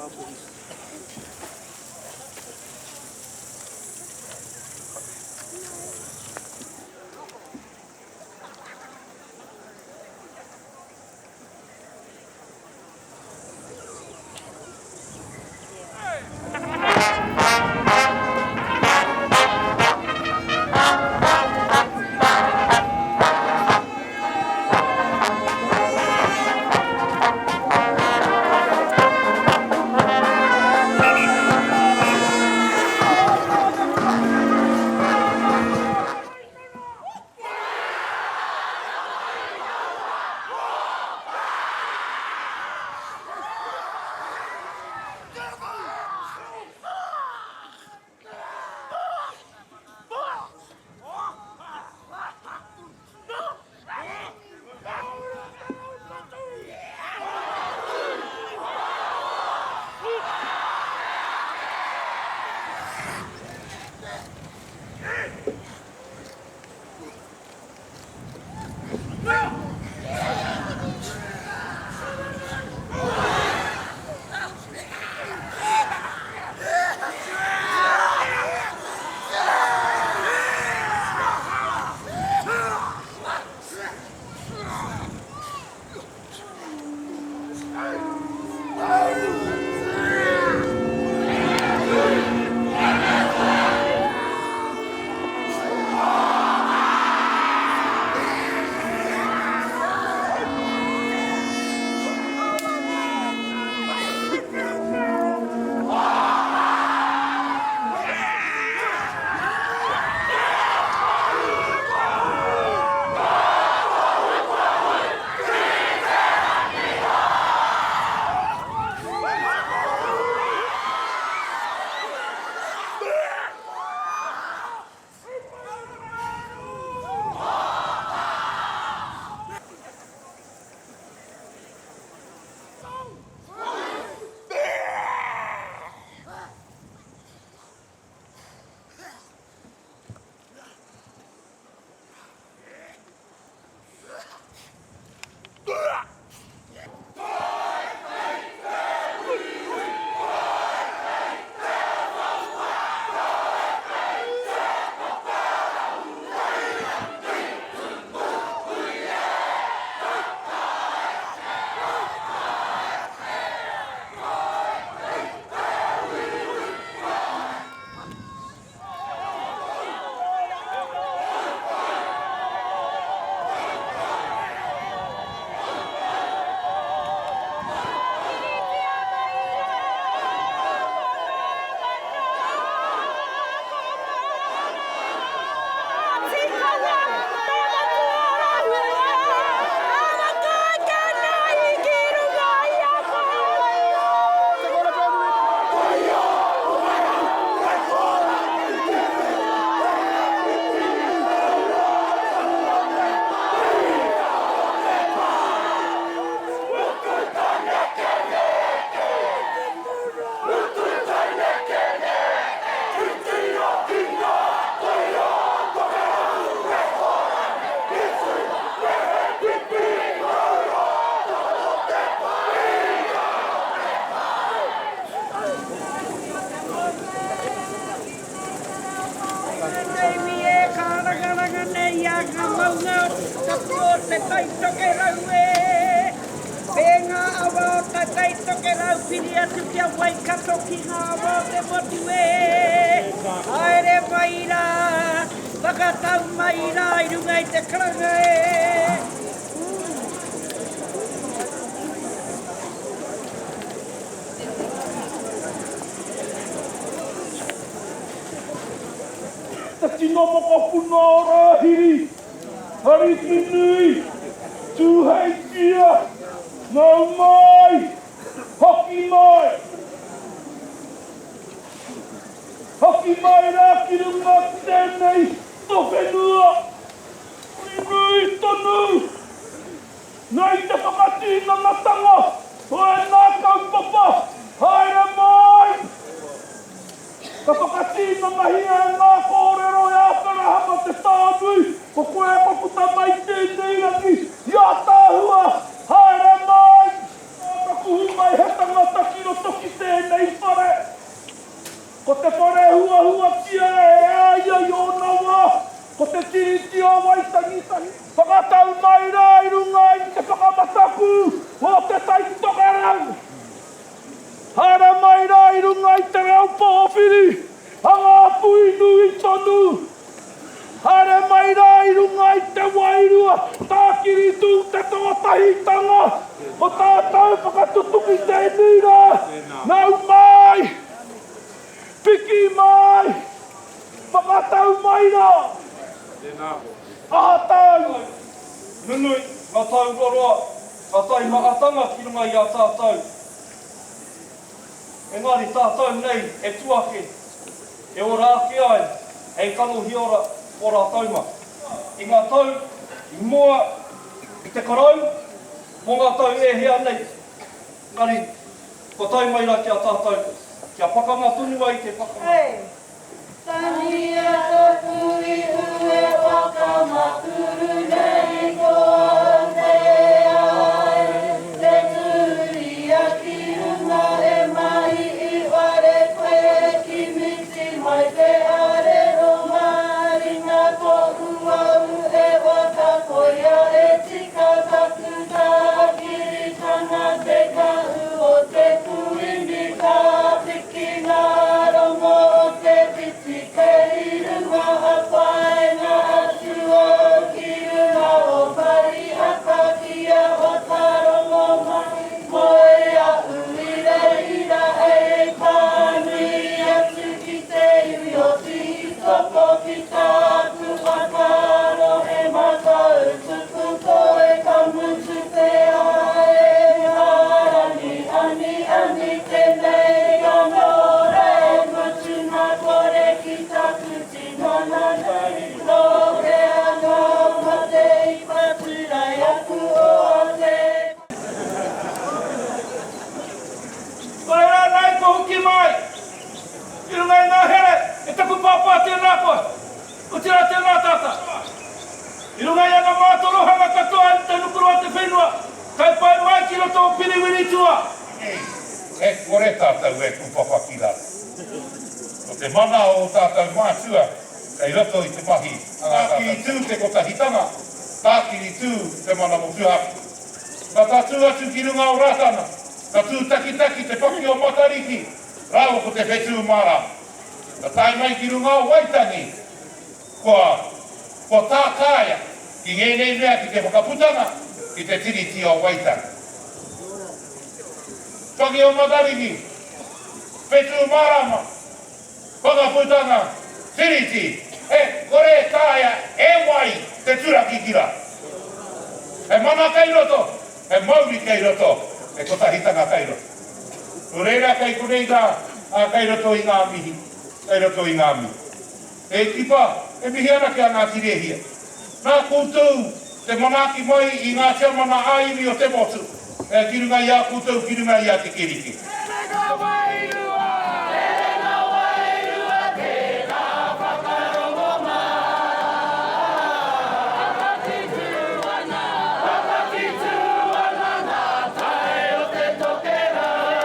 Ngāpuhi. Te iwi e kārangaranga nei a ngā maunga tapu o Te Tai Tokerau e. Me ngā awa o Te Tai Tokerau piri atu ki a Waikato ki ngā awa o te motu e. Haere mai rā, whakatau mai rā i runga i te karanga e. Te tino mokopuna o Rāhiri, Arikinui, Tūheitia, nau mai, hoki mai! Hoki mai rā ki runga ki tēnei tō whenua, nui tonu! Nei te whakatinanatanga o ēnā kaupapa, haere mai! Ka whakatinanahia e ngā kōrero e Āperahama te tānui, ko koe kua puta mai tēnei rangi i ātaahua, haere mai! Ka kuhu mai he tangata ki roto ki tēnei. tikanga o tātou whakatutuki tēnei rā, nau mai, piki mai, whakatau mai rā. Tēnā koe. Aha tāu. Nunui, ngā tau roroa, ngā taimahatanga ki runga i a tātou. Engari tātou nei e tu ake, e ora ake ai hei kanohi ora mō rātou mā. I ngā tau i mua i te karau, mō ngā tau e hea nei, engari kua tae mai rā ki a tātou kia pakanga tonu ai te pakanga. Hey! Tangia taku ihu e whakamakuru nei ko au te ai, te tūria ki runga e mahi i whare koe ki miti mai te arero maringa tohu au e waka koia e tika taku tākiritanga te kahu o te kuini ka piki ngā rongo o te whiti kei runga a paenga atu au ki runga o Pariata kia whakarongo mai moe a ui reira e pānui atu ki te iwi o Tītoko ki tāku whakaaro he matau tuku koe ka mutu te ae Hārangi aniani tenei ano re mutunga kore ki taku tinana nei No hea nga mate i patu nei aku hoa te Koe rā nei kua hoki mai i runga i ngā here e taku pāpā tēnā koe, otirā tēnā tātou. I runga i ana mātorohanga katoa i te nukuroa te whenua, tae pai mai ki roto o Piriwiritua. E kore tātou e kūpapa ki raro. Ko te mana o ō tātou mātua kei roto i te mahi a ngā tātou. Tākiri tū te kotahitanga, tākiri tū te mana motuhake. Ka tatū atu ki runga o Rātana, ka tūtakitaki te paki o Matariki rāua ko te whetū mārama. Ka tae mai ki runga o Waitangi, kua, kua tākāia ki ngēnei mea ki te whakaputanga ki te Tiriti o Waitangi. Paki o Matariki, whetū mārama, Whakaputanga Tiriti, e kore e taea e wai te turaki ki raro. He mana kei roto, he mauri kei roto, he kotahitanga kei roto. Nō reira kei konei rā, ā, kei roto i ngā mihi, kei roto i ngā mihi. E Kipa, e mihi ana ki a Ngāti Rēhia. Nā koutou te manaaki mai i ngā tiamana ā-iwi o te motu, ki runga i a koutou, ki runga i a Te Kerikeri. Rerenga wairua! Rerenga wairua tēnā whakarongo mai. Whakatitū ana, whakatitū ana ngā tai o te tokerau.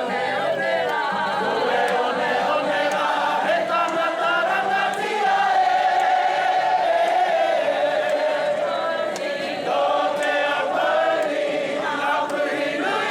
Oneone rā, oneone rā, he tangata rangatira e. Nō te Apouri, Ngā Puhi nui.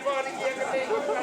whāriki ake nei.